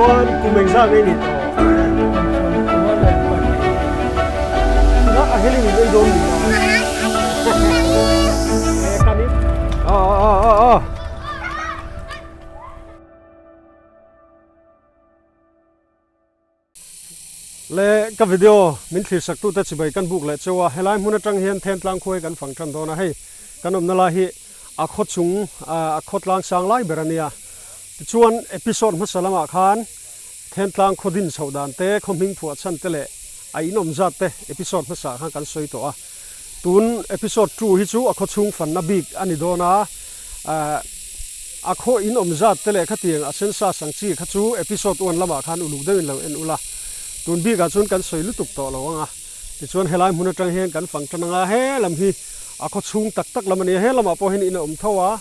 Chuan kum engzah nge ni tawh? Tunah a helin in ei dawn ni maw? Aw aw aw aw. Le ka video min thlir sak tute chibai kan buk leh cheu a, helai hmun atang hian then tlang khuai kan fang tan dawn a, hei kan awmna lai hi a khaw chung a khaw tlang sang lai ber a nia. Tichuan episode hmasa lamah khan then tlang khaw din chhoh dan te, khaw hming phuah chhan te leh a inawm zat te episode hmasa ah khan kan sawi tawh a. Tun episode 2 hi chu a khaw chhung fanna bik a ni dawn a, a khaw in awm zat te leh khatiang a census ang chi kha chu episode 1 lamah khan uluk deuhin lo en ula, tun bikah chuan kan sawi lutuk tawh lo ang a. Tichuan helai hmun atang hian kan fang tan ang a, he lam hi a khaw chhung tak tak lam a ni a, he lamah pawh hian in a awm tho a,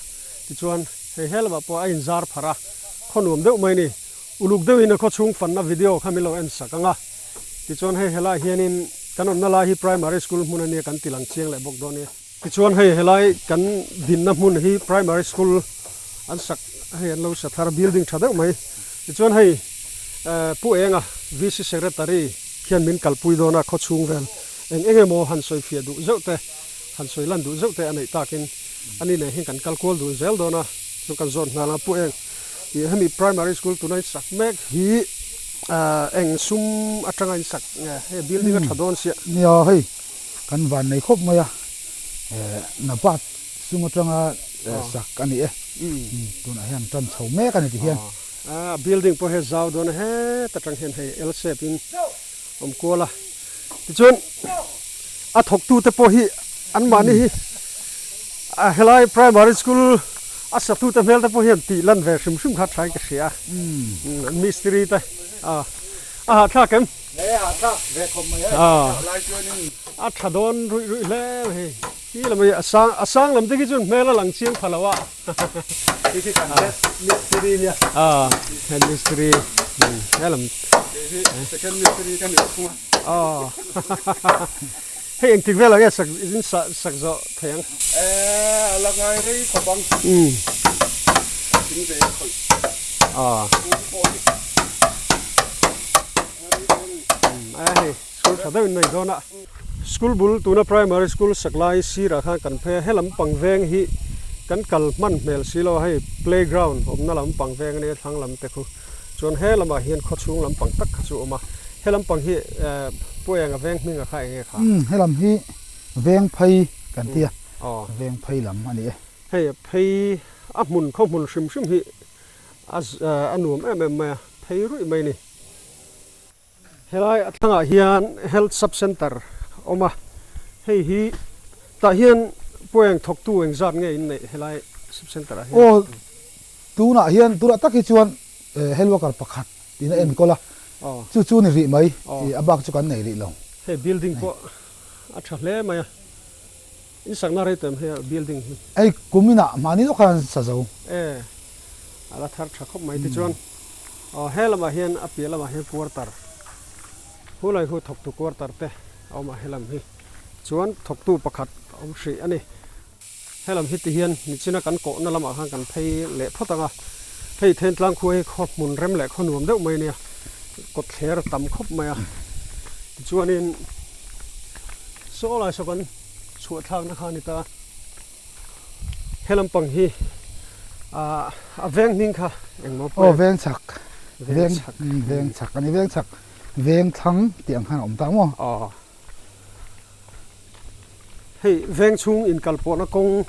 tichuan hei he lamah pawh a inzar pharh a, khaw nuam deuh mai a ni. Uluk deuhin a khaw chhung fanna video kha min lo en sak ang a. Tichuan hei helai hianin kan awmna lai hi primary school hmun a nia kan ti lang chiang leh bawk dawn e. Tichuan hei helai kan dinna hmun hi primary school an sak hei an lo sa thar a building tha deuh mai. Tichuan hei Pu Enga VC Secretary khian min kalpui dawn a khaw chhung vel eng eng emaw han sawi fiah duh zeuh te han sawi lan duh zeuh te a neih takin ani nen hian kan kal kual dun zel dawn a chu kan zawt nghal a Pu Eng. Ih hemi primary school tuna in sak mek hi eng sum atanga in sak nge hei building a tha dawn sia. Nia hei kan van nei khawp mai a Nabat sum atanga sak a ni e tunah hian tan chho mek a ni ti hian. A building pawh hi a zau dawn a heta tang hian hei L shape in awm kual a tichuan a thawktu te pawh hi anmahni hi a helai primary school a satu te hmel te pawh hian tih lan ve hrim hrim kha thain ka hria a mistiri te a a hahthlak em a tha dawn ruih ruih hle mai hei ti lam hi a sang a sang lam te khi chuan hmel a lang chiang pha lo a mistiri nia a head mistiri helam second mistiri ka ni thung a Hei engtik velah nge sak in sak zawh thei ang? A la ngai rei khawp ang. Thing ve khawih. Kung pawh hi. A hei school tha deuhin mai dawn a. School bul tuna primary school sak lai sirah khan kan phei a, he lampang veng hi kan kal hman hmel si lo a, hei playground awmna lampang veng a nia thlang lam te khu. Chuan he lamah hian khawchhung lampang tak kha chu a awm a, he lampang hi Pu Enga veng hminga kha enge kha? Umm he lam hi veng phei kan ti a, veng phei lam a ni e. Hei a phei a hmun khaw hmun hrim hrim hi a nuam em em mai a, phei ruih mai a ni. Helai a thlangah hian Health Sub Centre a awm a, hei hi tah hian Pu Eng thawktu engzat nge in neih helai Sub Centre ah hian? Aw tunah hian tunah tak hi chuan Health Worker pakhat in a enkawl a, chu chu ni rih mai, a bak chu kan nei rih lo. Hei building pawh a tha hle mai a, in sakna rei tawh em hei building hi? Hei kum inah mahni lawk khan sa zo. E, a la thar tha khawp mai tichuan aw he lamah hian a piah lamah hian quarter hulai hu thawktu quarter te a awm a helam hi chuan thawktu pakhat a awm hrih a ni. Helam hi ti hian nichina kan kawhna lamah khan kan phei leh phawt ang a, hei Thentlang khua hi khaw hmun rem leh khaw nuam deuh mai a nia, kawt thler a tam khawp mai a, tichuanin saw lai saw kan chhuah thlakna kha a ni ta. Helam pang hi a veng hming kha engmaw pawh Aw veng chhak veng chhak veng chhak a ni veng chhak veng thlang tih ang khan a awm ta maw? Aw. Hei veng chhung inkal pawhna kawng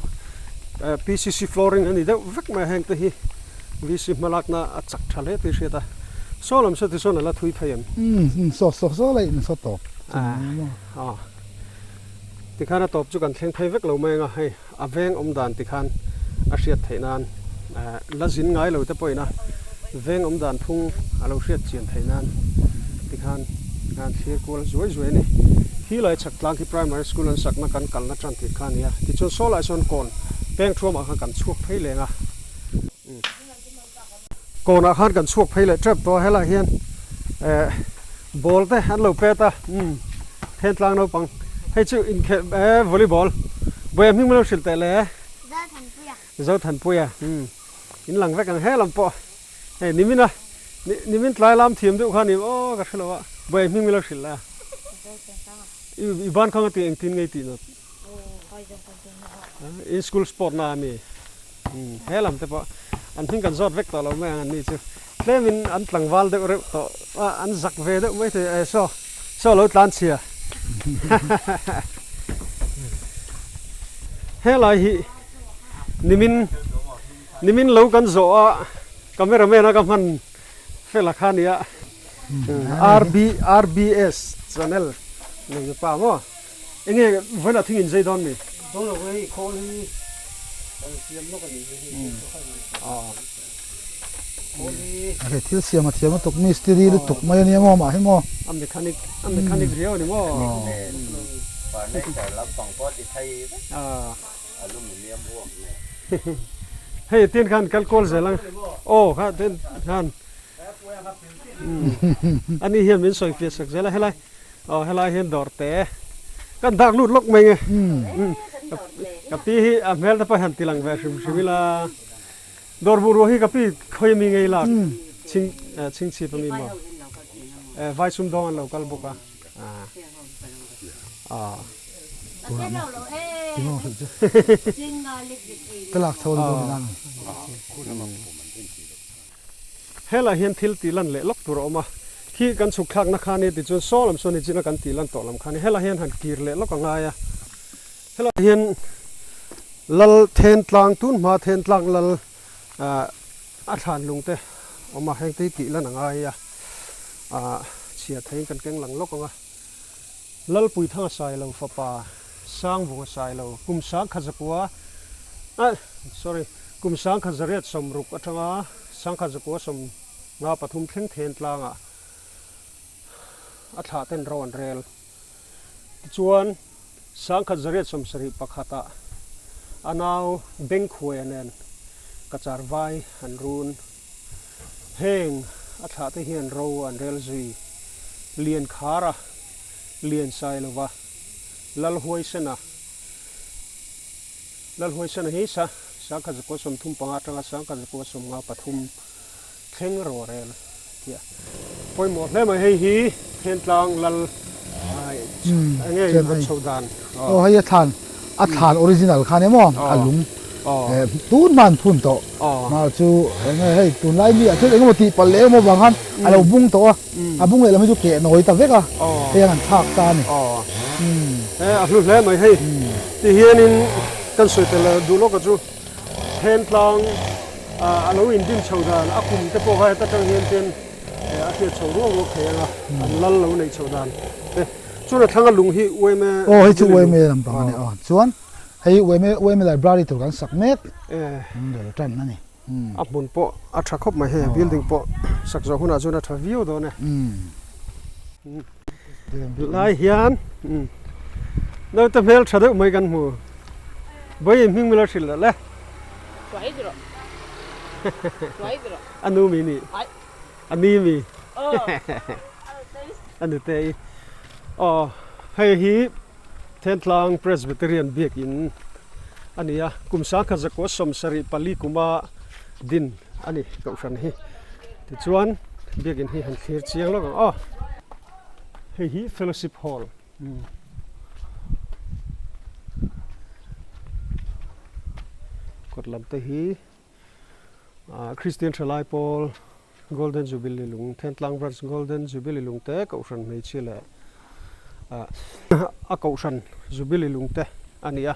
PCC flooring a ni deuh vek mai a heng te hi VC hmalakna a chak tha hle tih hriat a saw lam saw ti sawn a la thui phei em? Umm saw saw saw la in saw tawp aw tikhan a tawp chu kan thleng phei vek lo mai ang a hei a veng awm dan tikhan a hriat theih nan la zin ngai lo te pawhin a veng awm dan phung a lo hriat chian theih nan tikhan tikhan thlir kual zuai zuai a ni. Khi lai chhak tlang khi primary school an sakna kan kalna tan tir kha a ni a, tichuan saw lai sawn kawn peng thuamah khan kan chhuak phei leng a. Kawnah khan kan chhuak phei leh tep tawh a, helaiah hian eh ball te an lo pet a, umm Thentlang naupang hei chu inkhelh eh volleyball Buaia hming lo hrilh teh le Zothanpuia Zothanpuia umm in lang vek ang he lam pawh hei nimina Nimin tlai lam thiam deuh kha ni aw ka hre lo a, buai hming milo hrilh la. I ban khang a tih engtin ngei tih nawt. In school sport na ami. He lam te pawh an hming kan zawt vek tawh lo mai ang an ni chu. Tlemin an tlangval deuh reuh tawh a, an zak ve deuh mai thei e saw saw lo tlan chhia. Helai hi nimin nimin lo kan zawh a camera man a ka hman fel a kha nia RB RBS channel nei mipa maw. Enge vawilah thing in zai dawn mi? Dawn lo hei khawl hi kan siam lawk a nih hi hei khawl hi. A hei thil siam a thiam lutuk mistiri lutuk mai a nia maw mah hi maw. A mechanic a mechanic riau a ni maw. Furniture lampang pawh ti thei vek aluminium work nen. Hei tin khan kal kual zel ang aw kha tin khan ani hian min sawi fiah sak zel a helai. Aw helai hian dawr te kan dak lut lawk mai nge ka pi hi a hmel te pawh hian ti lang ve hrim hrim ila dawr bungrua hi ka pi khawi ami ngei lak chhing chhingchhip ami maw vai sumdawng an lo kal bawk a Helai hian thil tih lan leh lawk tur a awm a, khi kan chhuk thlakna kha nia tichuan saw lam sawn nichin a kan tih lan tawh lam kha nia helai hian han kir leh lawk a ngai a. Helai hian lal then tlang tun hma then tlang lal ah a thlan lung te awm a heng te hi tih lan a ngai a, ah chhia theiin kan keng lang lawk ang a. Lalpuithanga Sailo fapa Sangvunga Sailo kum sangkhat zakua ah sorry kum 1860 atanga 1993 thleng then tlangah a thlah ten ro an rel. Tichuan 1871 ah a nau Bengkhuaia nen Kachar vai an run. Heng a thlah te hian ro an rel zui. Liankhara, Liansailova, Lalhuaisena, Lalhuaisena hi sa 1935 atanga 1953 thleng ro a rel tia pawimawh hle mai. Hei hi Thentlang Lal enge in rawn chhoh dan. Aw hei a thlan a thlan original kha nia maw a lung tun hma an phun tawh mahse chu enge hei tunlai mi ah chuan engemaw tih palh leh emaw vang khan a lo bung tawh a. A bung leh lam hi chu keh nawi ta vek a, hei an han thlak ta a ni. He a hlu hle mai hei ti hianin kan sawi tel duh lawk a chu Thentlang a lo indim chho dan a kum te pawh kha heta tang hian ten a hriat chho ruak ruak thei ang a, an lal lo neih chho dan te chuan a thlang a lung hi UMA Aw hei chu UMA lampang a ni aw chuan hei UMA UMA library tur kan sak mek an tan a ni. A hmun pawh a tha khawp mai hei, building pawh sak zawh hunah chuan a tha viau dawn e. Lai hian naute hmel tha deuh mai kan hmu. Bawihi hming mila hrilh loh le. A nu mi nih. A ni mi. A nute i. Aw hei hi Thentlang Presbyterian Biakin a ni a, kum 1974 kuma din a ni Kohhran hi. Tichuan Biakin hi han thlir chiang lawk ang aw. Hei hi Fellowship Hall. Kawt lam te hi Kristian Thalai Pawl Golden Jubilee lung, Thentlang Branch Golden Jubilee lung te Kohhran hmeichhia leh a Kohhran Jubilee lung te a ni a.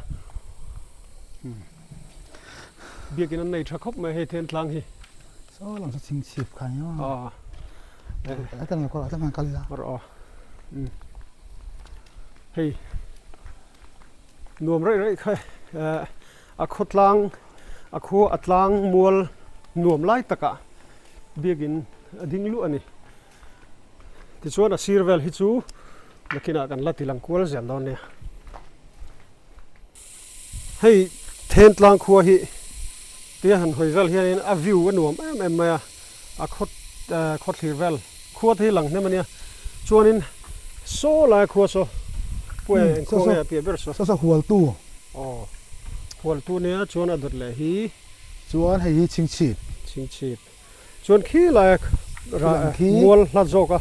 Biakin an nei tha khawp mai hei Thentlang hi. Saw lam saw chhingchhip kha ni maw? A tlang kawr a tlang kal ila. Rawh aw. Hei nuam raih raih kha A khawtlang, a khua a tlang mual nuam lai takah biakin a ding luah a ni. Tichuan a sir vel hi chu nakinah kan la ti lang kual zel dawn nia. Hei Thentlang khua hi tia han hawi vel hianin a view a nuam em em mai a, a khaw khawthlir vel khua te hi lang hnem a nia. Chuanin saw laia khua saw Puia eng khua nge a piah ber saw? Saw saw Hualtu. Aw Hualtu nia chuan a dawt leh hi. Chuan hei hi Chhingchhip. Chhingchhip. Chuan khi laia. Mual hla zawk a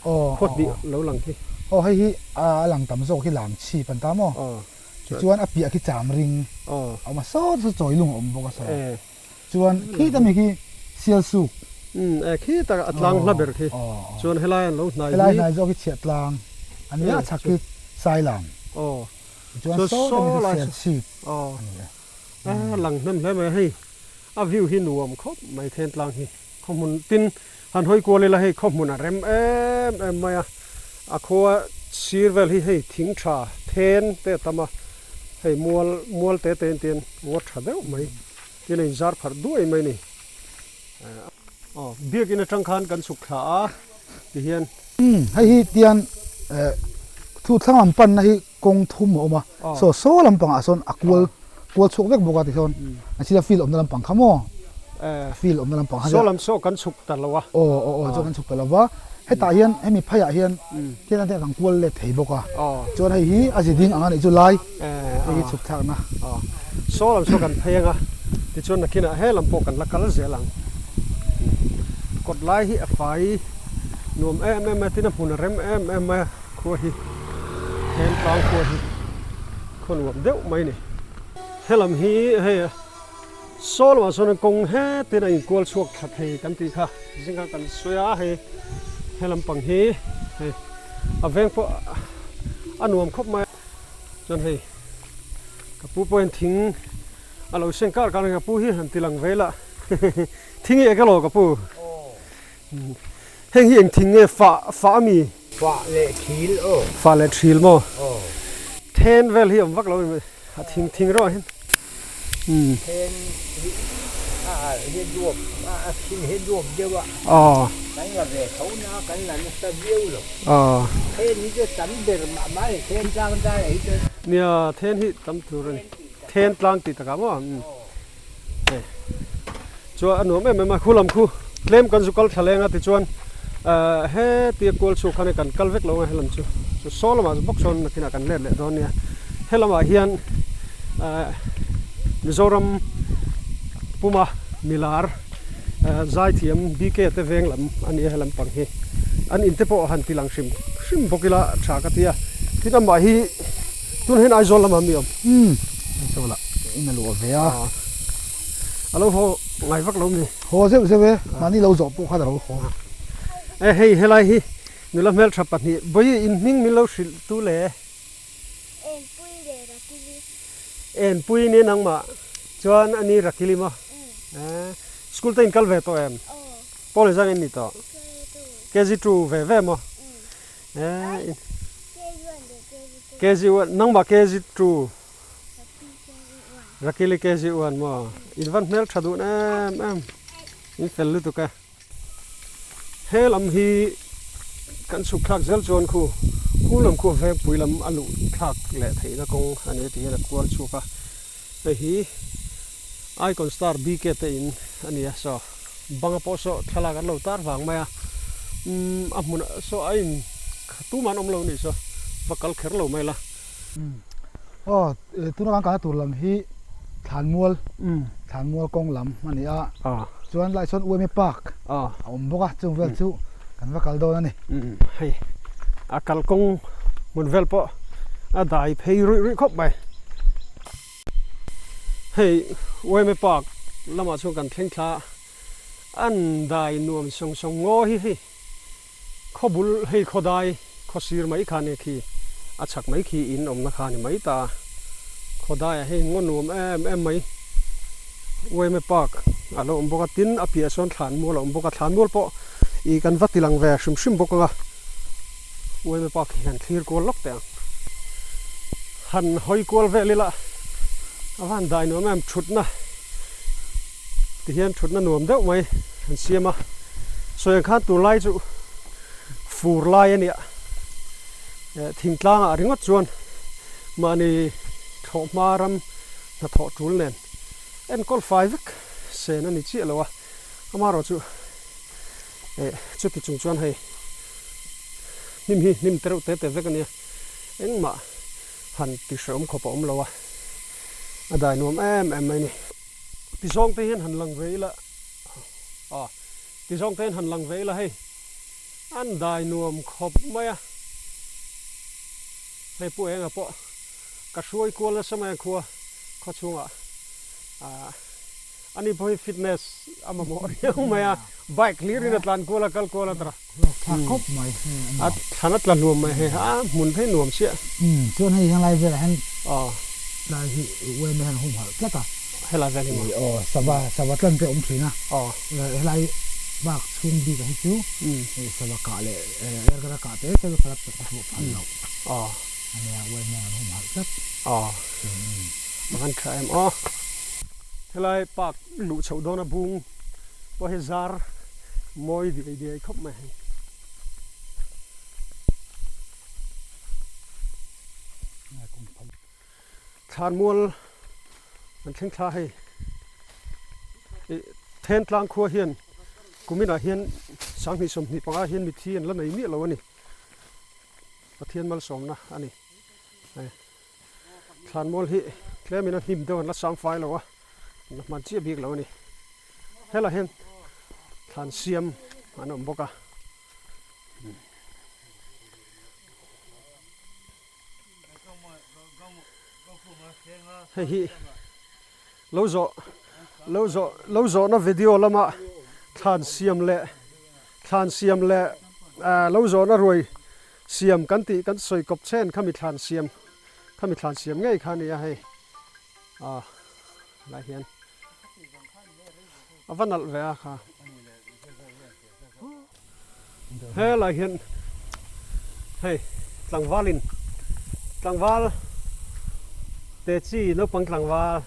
khaw hnih lo lang khi. Aw hei hi a lang tam zawk hi lam chhip an ta maw? Tichuan a piah khi cham ring a awm a, saw chu chawi lung a awm bawk a saw. Chuan khita mi khi sial suk. Umm e khita a tlang hla ber khi. Chuan helai an lo hnai hi. Helai hnai zawk hi chhiah tlang a nia a chhak khi sailam. Tichuan saw ta mi khi sial chhip a ni e. A lang hnem hle mai a hei a view hi nuam khawp mai then tlang hi khaw hmun tin han hawi kual ila hei khaw hmun a rem em em mai a a khua sir vel hi hei thing tha then te a tam a hei mual mual te te in tian ngaw tha deuh mai tin a inzar pharh duai mai a ni aw biakin atang khan kan chhuk thla a tihian. Umm hei hi tian eh thu thlang lam panna hi kawng thum a awm a, saw saw lampangah sawn a kual kual chhuak vek bawk a tisawn a sira field awmna lampang kha maw field awmna lampang kha saw lam saw kan chhuk ta lo a aw aw aw chuan kan chhuk ta lo va hetah hian hemi pheiah hian tian te kan kual let thei bawk a chuan hei hi a zi ding ang a nih chu lai hei hi chhuk thlakna saw lam saw kan phei anga tichuan nakinah he lam pawh kan la kal zel ang kawt lai hi a fai nuam em em a tin a hmun a rem em em mai a. Khua hi then tlang khua hi khaw nuam deuh mai a ni. Helam hi hei saw lamah sawn kawng hetin a inkual chhuak thla thei kan tih kha zingah kan sawi a hei helam pang hi hei a veng pawh a nuam khawp mai a chuan hei ka pu pawhin thing a lo seng kar kar a ka pu hi han ti lang ve la thing hi eng elaw ka pu. Heng hi eng thing nge fah fah ami? Fah leh thil aw. Fah leh thil maw? Aw. Then vel hi awm vak lo em a thing thing reuh ah hian. Umm. Then hi a alh hi duap a thing hi duap deuh a. Aw. Kan la ve tho na kan la nasa viau lo. Aw. Then hi chu tam ber mah mah a ni then tlang dai ah hi chuan. Nia then hi tam tur a ni. Then tlang tih takah maw? Umm. Chuan a nuam em em a, khu lam khu tlem kan zu kal thla leng a tichuan hetia kual chhuk khan kan kal vek lo ang a helam chu chu saw lamah bawk sawn nakinah kan let leh dawn nia helamah hian Mizoram puma milar zaithiam BK te veng lam a ni a helam pang hi an in te pawh han ti lang hrim hrim bawk ila tha ka ti a tin amah hi tun hian Aizawl lamah mi awm. Aizawl ah in a luah ve a. A lo haw ngai vak lo mi. Haw zeuh zeuh e, mahni lo zawh pawh khan a lo haw. E hei helai hi nula hmeltha pahnih Bawihi in hming min lo hrilh tu le. Enpui leh Rakili. Enpui ni nangmah chuan a ni Rakili maw? School te in kal ve tawh em? Pawl in zang in ni tawh? KG2 ve ve maw? KG one nangmah KG two Rakili KG one maw in van hmel tha duh em em in fel lutuk e he lam hi kan chhuk thlak zel chuan khu khu lam khu vengpui lam a luh thlak leh theihna kawng a ni tih hian a kual chhuak a hei hi Icon Star BK te in a ni a saw banga pawh saw thlalak an lo tar vang mai a umm a hmunah saw a in tumah an awm lo anih saw va kal kher lo mai la. Aw tuna kan kalna tur lam hi Thlanmual Thlanmual kawng lam a ni a chuan lai sawn UMA park a awm bawk a chung vel chu kan va kal dawn a ni. Hei a kalkawng hmun vel pawh a dai phei ruih ruih khawp mai. Hei Uaime Park lamah chuan kan thleng thla a, an dai nuam sawng sawng ngaw hi hei khaw bul hei khaw dai khaw sir mai kha nia khi a chhak mai khi in awmna kha a ni mai ta a, khaw daiah hei ngaw nuam em em mai Uaime Park a lo awm bawk a, tin a piah sawn thlanmual a awm bawk a, thlanmual pawh ih kan va ti lang ve hrim hrim bawk ang a. Uaime Park hi han thlir kual lawk teh ang. Han hawi kual vel ila a van dai nuam em thutna tihian thutna nuam deuh mai an siam a sawi ang khan tunlai chu fur lai a nia eh thingtlang ah ringawt chuan mahni thlawhhma ram hnathawh tul nen enkawl fai vek sen a ni chiah lo a amaherawhchu Eh chuti chung chuan hei hnim hi hnim te reuh te te vek a nia engmah han ti hrehawm khawp a awm lo a a dai nuam em em mai a ni. Ti zawng te hian han lang ve ila aw Ti zawng te hian han lang ve ila hei an dai nuam khawp mai a, hei Pu Enga pawh ka hruai kual nasa mai a khua khaw chhungah ah ani pawh hi fitness a mamawh riau mai a, bike hlir in a tlan kual a kal kual a tara a thlan a tla hluam mai hei a hmun phei nuam chiah. Chuan hei helai velah hian tlai hi uaime hian a humhalh tlat a. Helai vel hi maw? Aw sava sava tlan te a awm thin a. Aw. Helai bak chhung bik ah hi chu sava kah leh erkara kah te te chu khalap tak te pawh phal loh. Aw. Ania uaime an humhalh tlat. Aw. A van tha em aw. Helai park luh chhoh dawn a bung pawh hi zar mawi diai diai khawp mai hei. Thlanmual an thleng thla hei ih Thentlang khua hian kuminah hian 2025 hian mithi an la nei miah lo a ni Pathian malsawmna a ni hei Thlanmual hi tlemin a hnim deuh an la sang fai lo a an la hman chiah bik lo a ni helaiah hian thlan siam an awm bawk a. Hei hi lo zawh lo zawh lo zawhna video lama thlan siam leh thlan siam leh ah lo zawhna ruai siam kan tih kan sawi kawp chen khami thlan siam khami thlan siam ngei kha a ni a hei ah helai hian a va nalh ve a kha. Helai hian hei tlangvalin tlangval te chi naupang tlangval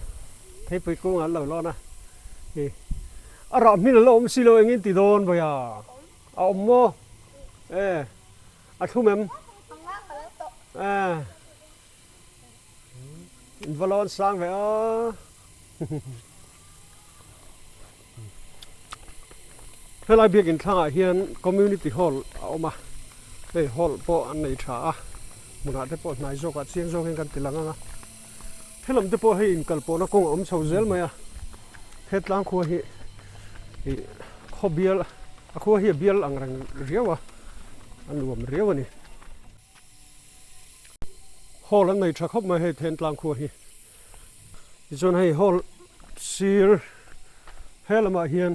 theipui kungah an lo lawn a hi a rah hmin a la awm si lo engin ti dawn vawi a a awm maw e a thlum em e in va lawn sang ve a. Helai biakin thlangah hian community hall a awm a, hei hall pawh an nei tha a, hmunah te pawh hnai zawkah chiang zawk hian kan ti lang ang a, helam te pawh hei inkal pawhna kawng a awm chho zel mai a, he tlang khua hi ih khaw bial a khua hi a bial ang reng riau a, a nuam riau a ni. Hall an nei tha khawp mai hei then tlang khua hi. Tichuan hei hall sir he lamah hian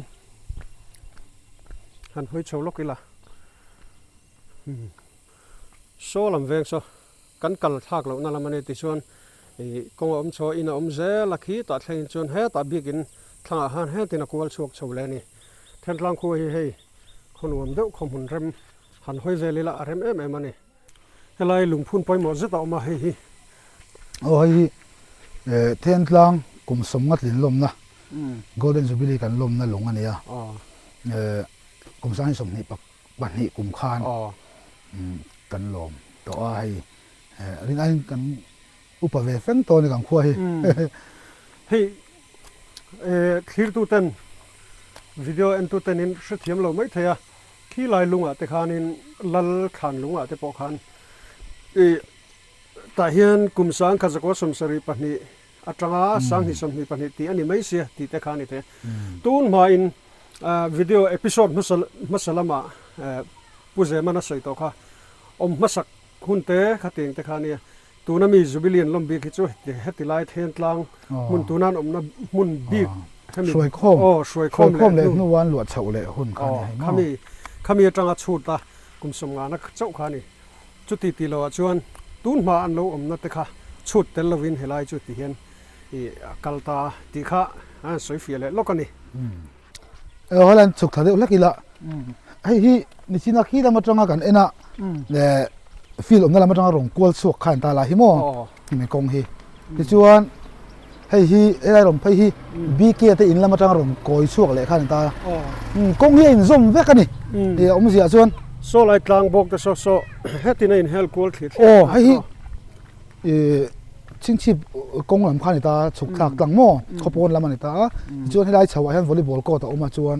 han hawi chho lawk ila umm saw lam veng saw kan kal thlak lohna lam a ni tichuan ih kawng a awm chho a in a awm zel a khitah thlengin chuan hetah biakin thlangah khan hetin a kual chhuak chho leh a ni Thentlang khua hi hei khaw nuam deuh khaw hmun rem han hawi vel ila a rem em em a ni. Helai lungphun pawimawh zet a awm a hei hi. Aw hei hi eh Thentlang kum sawmnga tlin lawmna Golden Jubilee kan lawmna lung a ni a. Eh kum 20 pahnih kum khan kan lawm tawh a hei eh rin aiin kan upa ve feng tawh a ni kan khua hi. Hei eh thlirtu ten video entu ten in hrethiam lo mai thei a. Khi lai lungah te khanin lal thlan lungah te pawh khan ih tah hian kum 1000 72 atanga 2022 tih a ni mai sia tih te kha a ni thei a. Tun hmain video episode hmasa hmasa lamah Pu Zeman a sawi tawh kha awm hmasak hun te khatiang te kha a nia. Tuna mi Jubilee an lawm bik hi chu heti lai Thentlang hmun tuna an awmna hmun bik hemi aw hruaikhawm leh hnu an luah chhoh leh hun kha a ni hei maw. Khami khami atanga chhut a kum sawmngana chauh kha a ni. Chuti tih loh ah chuan tun hma an lo awmna te kha chhut tel lovin helai chu ti hian ih a kal ta tih kha an sawi fiah leh lawk a ni. Aw helai an chhuk thla deuh hlek ila hei hi nichina khi lam atanga kan en a leh field awmna lam atanga rawn kual chhuak kha an ta lai hi maw hemi kawng hi tichuan hei hi helai rawn phei hi BK te in lam atanga rawn kawi chhuak leh kha an ta a kawng hi a inzawm vek a ni ih a awmzia chuan saw lai tlang bawk te saw saw hetin a inhel kual thli thli aw hei hi Ih chhingchhip kawng lam kha a ni ta a chhuk thlak tlang maw khawpawn lam a ni ta a tichuan helai chho ah hian volleyball court a awm a chuan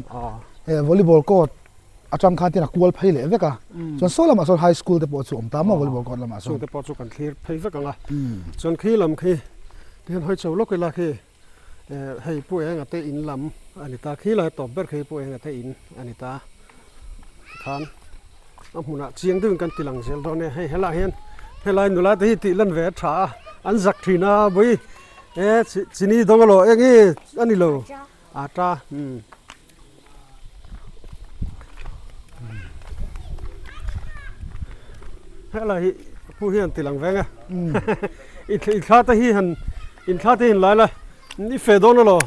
eh volleyball court atang khan tin a kual phei leh vek a chuan saw lamah sawn high school te pawh chu a awm ta maw volleyball court lamah sawn chungte pawh chu kan thlir phei vek ang a chuan khi lam khi tihian hawi chho lawk ila khi. Hei Pu Enga te in lam a ni ta khi lai tawp ber khi Pu Enga te in a ni ta tikhan a hmunah chiang deuhin kan ti lang zel dawn e hei helaiah hian helai nula te hi tih lan ve a tha a an zak thin a vawi e chini dawng elaw eng nge a ni lo ata umm. Helai hi pu hian ti lang veng a i thla te hi han in thla te hi han lai la i fe dawn elaw.